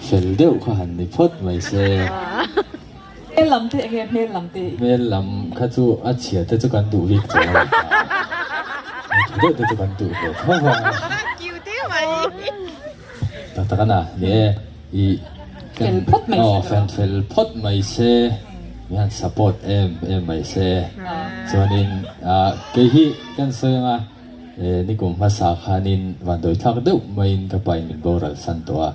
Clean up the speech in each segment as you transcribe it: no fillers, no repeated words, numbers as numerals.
Fel deuh kha han ni phawt mai se. Hmel lam te enge hmel lam te? Hmel lam kha chu a chhia te chu kan duh bik chuang a ni ta. A tha deuh te chu kan duh ve tho a. Tak tak a na, ni e, i Fel phawt mai se. Aw fel fel phawt mai se, mi han support em em mai se. Chuanin kei hi kan sawi anga nikum hmasa khanin vandawi thlak deuh maiin ka pain min boral san tawh a,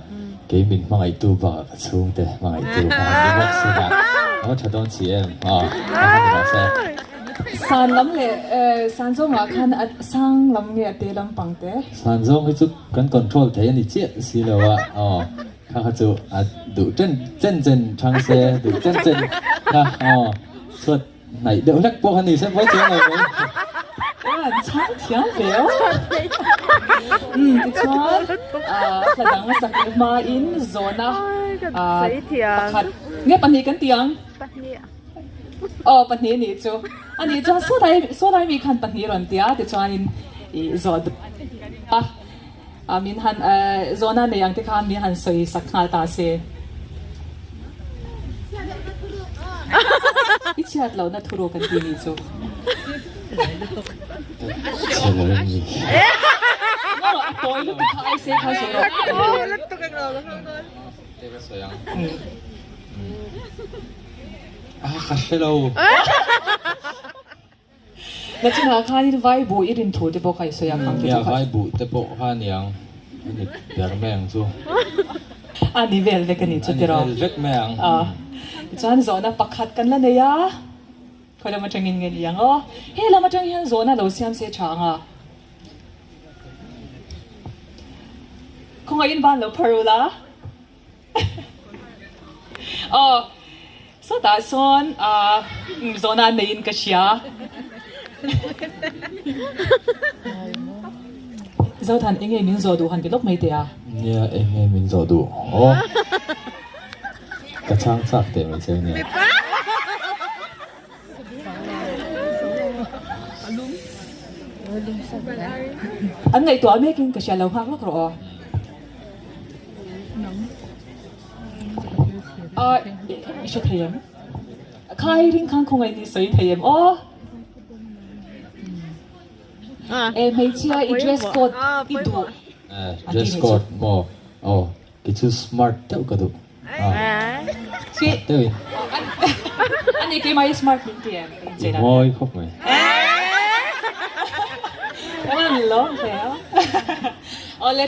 kei min hmangaihtu bakah ka chhungte hmangaihtu kha han ni bawk sin a, a va tha dawn si em aw, a han ni rawh se. San lam leh san zawngah khan a sang lam nge a te lampang te? San zawng hi chu kan control thei a ni chiah si lo a, aw kha kha chu a duh chen chen chen thang se, duh chen chen kha aw chhuat hnaih deuh hlek pawh kha ni se mawi chiang lo mai. An chhang thiam ve aw. Umm tichuan hla dang a sak leh hmain zawhna pakhat nge pahnih kan ti ang? Aw pahnih nih chu. A nih chuan sawlai sawlai mi khan pahnih rawn ti a tichuanin ih zawh duh a a min han zawhna nei ang te khan min han sawi sak nghal ta se. I chhiat lohna thuruk kan ti nih chu. Chhe lo em ni? Ngaw a tawi lutuk kha ai se kha sawi rawh. Te ka sawi ang. Ah ka hre lo. Nachinah khanin vai buh i rin thu te pawh kha i sawi ang ang Nia vai buh te pawh kha a niang a ni ber mai ang chu. A ni vel vek a ni chu tiraw. A ni vel vek mai ang. Tichuan zawhna pakhat kan la nei a, khawi lam atangin nge ni ang aw. He lam atang hian zawhna lo siam se tha ang a. Khawngaihin ban lo phar ula. Aw, sawtah sawn zawhna an neiin ka hria. Zothan, enge min zawh duh han ti lawk mai teh a? Nia, enge min zawh duh? Aw, ka chhang chak teh mai che nia. An ngaihtuah mekin ka hria lo nghak lawk rawh aw. A i hre thei em? Khai ring khan khawngaih ni sawi thei em aw? E hmeichhia i dress code i duh. Dress code maw? Aw kei chu smart deuh ka duh. Smart deuhin. Ani keimah hi smart min ti em? I mawi khawp mai. Ka lan lo hle a. Awle.